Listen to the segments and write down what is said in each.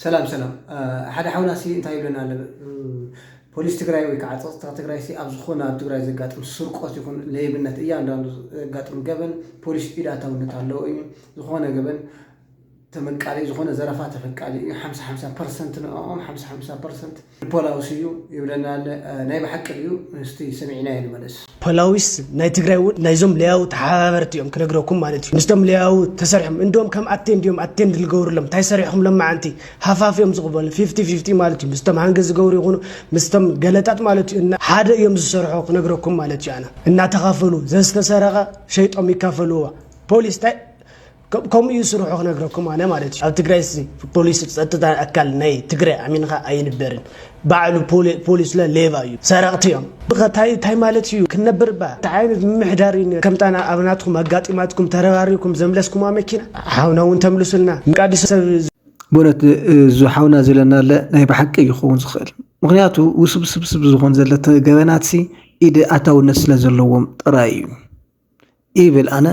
ሰላም ሰላም። ሓደ ሓውና ሲ እንታይ ይብለና ኣሎ? ፖሊስ ትግራይ ወይ ከዓ ፀፅታ ትግራይ ሲ ኣብ ዝኾነ ኣብ ትግራይ ዘጋጥም ስርቆት ይኹን ለይብነት፣ እያንዳንዱ ዘጋጥም ገበን ፖሊስ ኢድ ኣታውነት ኣለዎ እዩ። ዝኾነ ገበን ተመቃሊ፣ ዝኾነ ዘረፋ ተፈቃሊ እዩ። ሓምሳ ሓምሳ ፐርሰንት ንዕኦም፣ ሓምሳ ሓምሳ ፐርሰንት ፖላውስ እዩ ይብለና ኣሎ። ናይ ብሓቂ ድዩ? እስቲ ሰሚዕናዮ ንመለስ። ፖላዊስ ናይ ትግራይ እውን ናይዞም ለያዊ ተሓባበርቲ እዮም ክነግረኩም ማለት እዩ። ምስቶም ለያዊ ተሰሪሖም እንዲም ከም ኣቴንድ እዮም ኣቴንድ ዝገብሩሎም። እንታይ ሰሪሖም ለማዓንቲ ሃፋፍ እዮም ዝቕበሉ፣ ፊፍቲ ፊፍቲ ማለት እዩ። ምስቶም ሃንገ ዝገብሩ ይኹኑ ምስቶም ገለታት ማለት እዩ። እና ሓደ እዮም ዝሰርሖ ክነግረኩም ማለት እዩ። ኣነ እናተኻፈሉ ዘዝተሰረቐ ሸይጦም ይካፈልዎ። ፖሊስ እንታይ ከም- ከምኡ እዩ ስርሑ ክነግረኩም ኣነ ማለት እዩ። ኣብ ትግራይ ሲ ፖሊስ ጸጥታ ኣካል ናይ ትግራይ ኣሚንኻ ኣይንበርን። ባዕሉ ፖሊ- ፖሊስ ለ ሌባ እዩ፣ ሰረቕቲ እዮም። ብኸ ታይ ታይ ማለት እዩ ክነብር ባ እንታይ ዓይነት ምምሕዳር እዩ? ከምታና ኣብ ናትኩም ኣጋጢማትኩም ተረባሪብኩም ዘምለስኩማ መኪና ሓውና እውን ተምልሱልና። ቃዲ ሰብ ብእውነት እዚ ሓውና ዘለና ለ ናይ ብሓቂ እዩ ክኸውን ዝኽእል። ምክንያቱ ውስብስብስብ ዝኾን ዘለተ ገበናት ሲ ኢድ ኣታውነት ስለ ዘለዎም ጥራይ እዩ ይብል። ኣነ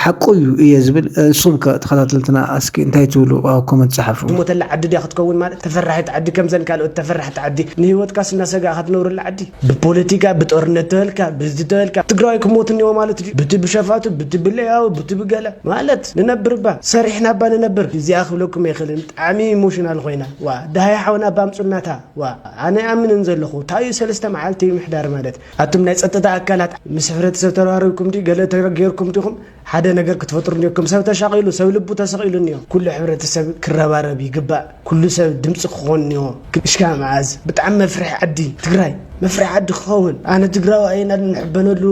ሓቁ እዩ እየ ዝብል። ንስኹም ከ ተኸታተልትና እስኪ እንታይ ትብሉ ኣብ ኮመንት ጸሓፉ። ዝሞተላ ዓዲ ድያ ክትከውን ማለት ተፈራሒት ዓዲ ከምዘን ካልኦት ተፈራሕቲ ዓዲ ንህይወትካስ እናሰጋእካ ትነብረላ ዓዲ ብፖለቲካ ብጦርነት ተበልካ ብዚ ተበልካ ትግራዋይ ክሞት እኒኦ ማለት ድዩ? ብቲ ብሸፋቱ ብቲ ብለያዊ ብቲ ብገለ ማለት ንነብር እባ ሰሪሕና እባ ንነብር። እዚኣ ክብለኩም ኣይኽእልን። ብጣዕሚ ኢሞሽናል ኮይና ዋ ደሃይ ሓውና እባ ኣምፁልናታ ዋ ኣነ ኣምንን ዘለኹ ታዩ ሰለስተ መዓልቲ ምሕዳር ማለት ኣቱም ናይ ጸጥታ ኣካላት ምስ ሕብረተሰብ ተራሪብኩም ዲ ገለ ተገይርኩም ዲኹም ሓደ ነገር ክትፈጥሩ እኒኦኩም። ሰብ ተሻቒሉ ሰብ ልቡ ተሰቒሉ እኒኦ። ኩሉ ሕብረተሰብ ክረባረብ ይግባእ። ኩሉ ሰብ ድምፂ ክኾን እኒኦ። እሽካ መዓዝ ብጣዕሚ መፍርሒ ዓዲ ትግራይ መፍርሒ ዓዲ ክኸውን ኣነ ትግራዋይ ኢና ንሕበነሉ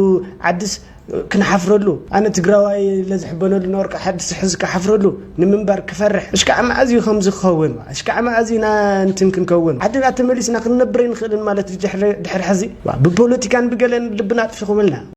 ዓድስ ክንሓፍረሉ ኣነ ትግራዋይ ለዝሕበነሉ ንወርቂ ሓድስ ሕዚ ክሓፍረሉ ንምንባር ክፈርሕ እሽካዕ መዓዝ እዩ ከምዚ ክኸውን እሽካዕ መዓዝ ኢና እንትን ክንከውን ዓድና ተመሊስና ክንነብር ኣይንኽእልን ማለት እዩ ድሕሪ ድሕሪ ሕዚ ዋ፣ ብፖለቲካን ብገለን ልብና ኣጥፊኹምልና